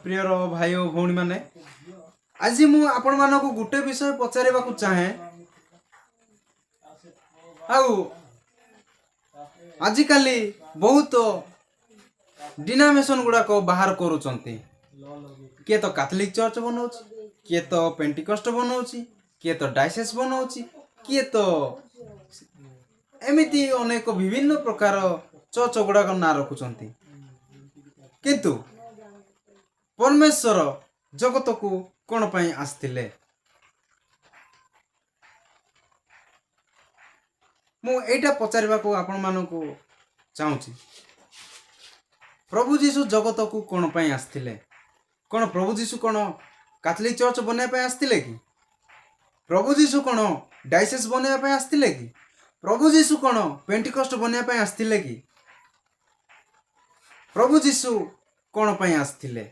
ପ୍ରିୟର ଭାଇ ଓ ଭଉଣୀମାନେ, ଆଜି ମୁଁ ଆପଣମାନଙ୍କୁ ଗୋଟେ ବିଷୟ ପଚାରିବାକୁ ଚାହେଁ। ଆଉ ଆଜିକାଲି ବହୁତ ଡିନୋମିନେସନ୍ ଗୁଡ଼ାକ ବାହାର କରୁଛନ୍ତି। କିଏ ତ କାଥଲିକ ଚର୍ଚ୍ଚ ବନଉଛି, କିଏ ତ ପେଣ୍ଟିକଷ୍ଟ ବନଉଛି, କିଏ ତ ଡାଇସେସ୍ ବନଉଛି, କିଏ ତ ଏମିତି ଅନେକ ବିଭିନ୍ନ ପ୍ରକାର ଚର୍ଚ୍ଚ ଗୁଡ଼ାକ ନାଁ ରଖୁଛନ୍ତି। କିନ୍ତୁ ପରମେଶ୍ୱର ଜଗତକୁ କ'ଣ ପାଇଁ ଆସିଥିଲେ? ମୁଁ ଏଇଟା ପଚାରିବାକୁ ଆପଣମାନଙ୍କୁ ଚାହୁଁଛି। ପ୍ରଭୁ ଯୀଶୁ ଜଗତକୁ କ'ଣ ପାଇଁ ଆସିଥିଲେ? କ'ଣ ପ୍ରଭୁ ଯୀଶୁ କ'ଣ କାଥଲିକ ଚର୍ଚ୍ଚ ବନେଇବା ପାଇଁ ଆସିଥିଲେ କି? ପ୍ରଭୁ ଯୀଶୁ କ'ଣ ଡାଇସେସ୍ ବନେଇବା ପାଇଁ ଆସିଥିଲେ କି? ପ୍ରଭୁ ଯୀଶୁ କ'ଣ ପେଣ୍ଟିକଷ୍ଟ ବନେଇବା ପାଇଁ ଆସିଥିଲେ କି? ପ୍ରଭୁ ଯୀଶୁ କ'ଣ ପାଇଁ ଆସିଥିଲେ?